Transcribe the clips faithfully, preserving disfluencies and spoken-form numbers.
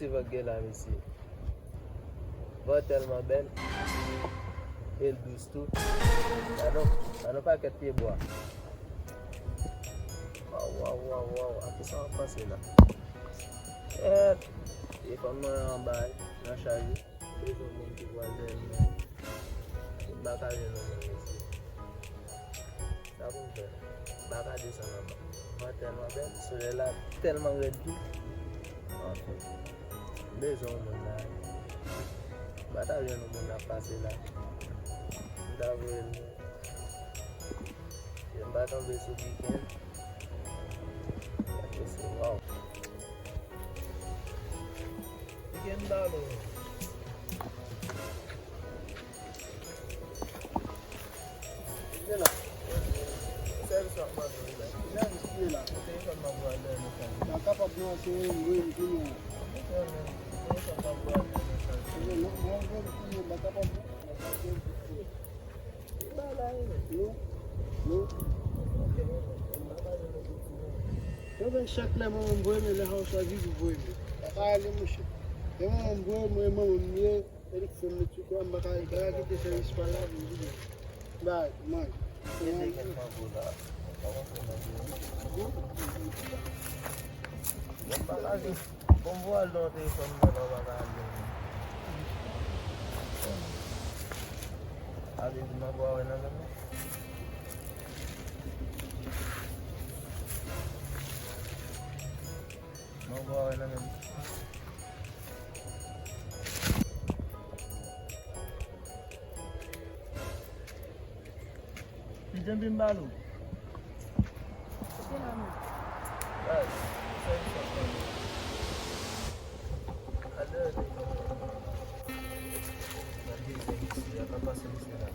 Se van k gen la, mesye. Van tèlman bèl. E l dous tou. Gade yon, gade yon pakèt pyebwa. Waw, waw, waw, waw. A kisa w ap panse la? Kèt! Telefòn mwen anba nan chaj wi. Bezwen moun ki pral dèyè m nan. M pa ka jwenn yon moun, mesye. Sa pou m fè? M pa ka desann anba. Van tèlman bèl, solèy la tèlman rèd tou. Anfen, m bezwen yon moun la. M pa ta jwenn yon moun ap pase la. M ta voye l. M pa tonbe sou Biken. Gade se, waw. Biken Balo. Li la. Sèvis w ap mande w la. Li la, li la. Telefòn m ap pale nan sa. Pa kapab non, se yon mwen ki non. Telefòn m ap pale nan sa. Se yon lòt mwen ki non, pa kapab non. Li la la, li la. Non. Non. Yo, ben, chak lè manman m voye men, lè sa w chwazi pou voye men. Pa ka ale, monchè. Lè manman m voye mwen, manman m ye. Elik fè m met sou kwa, m pa ka, m pa ka kite sèvis pa la pou m vini. Bay, manje. Mete kèk mango la. Bon, m pa ka jwenn. Bon, m voye al nan telefòn mwen la, m pa ka al jwenn. Ale di mango a wè nan men mwen. Mango a wè nan men mwen. Li janbe m balo. Kote la menm? Baz, sa e sa, baz. Al dèyè de. Gade misye, a pa pase misye la.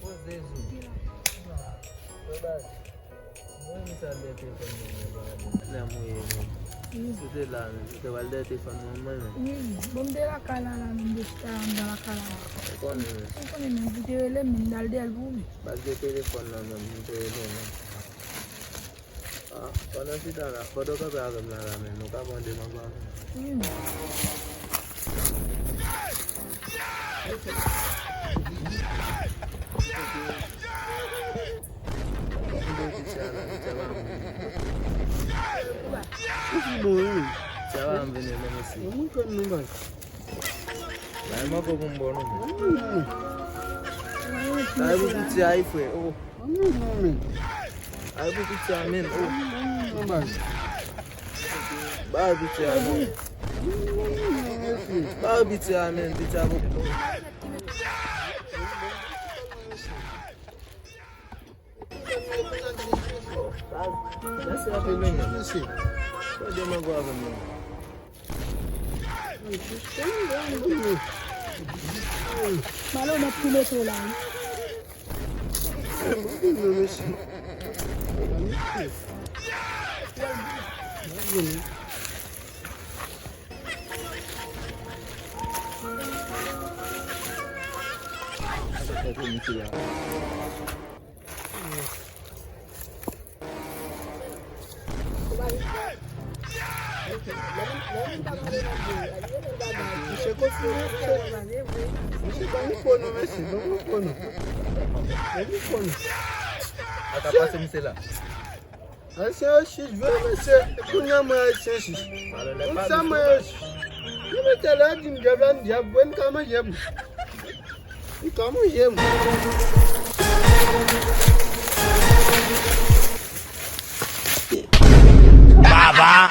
Poze sou. Mwen, misye al dèyè telefòn mwen, mwen pa gade. Lè mwen ye, mwen. Sou te la, mwen te pral dèyè telefòn mwen, mwen, mwen. Wi, bon, m te lakay la, la, menm de chita la, m nan lakay la. Ou konnen, mwen. Ou konnen, menm, pou te rele m, m t al dèyè l pou ou, men. Baz de telefòn nan, menm, m te rele, mwen. Ah, pandan chita la, pandan w kanpe avè m la, la, men nou ka pran de mango avè m. Wi, men. Ou fi bon, wi. Sa va, m vini, non, mèsi. Mwen konn nou, baz. Bay mango pou m ba w non, men. Bay pou piti a, frè. Oh. Bay pou piti a, men. Oh. Bay piti a, men. Bay piti a, men. Piti a pou. Mèsi anpil, men. Mèsi. Mwen de mango avè m, men. Malo, m ap tou mete w la, wi. Misye kontinye, misye, misye ban m mikwo non, mesye, ban m mikwo non. Ban m mikwo non. A ka pase misye la. Ayisyen yo chich vre, mesye. E kounye a mwen ayisyen chich. Konn sa mwen yo chich. Yo mete la, di m dyab la, m dyab vre, m ka manje m. M ka manje m. Baba!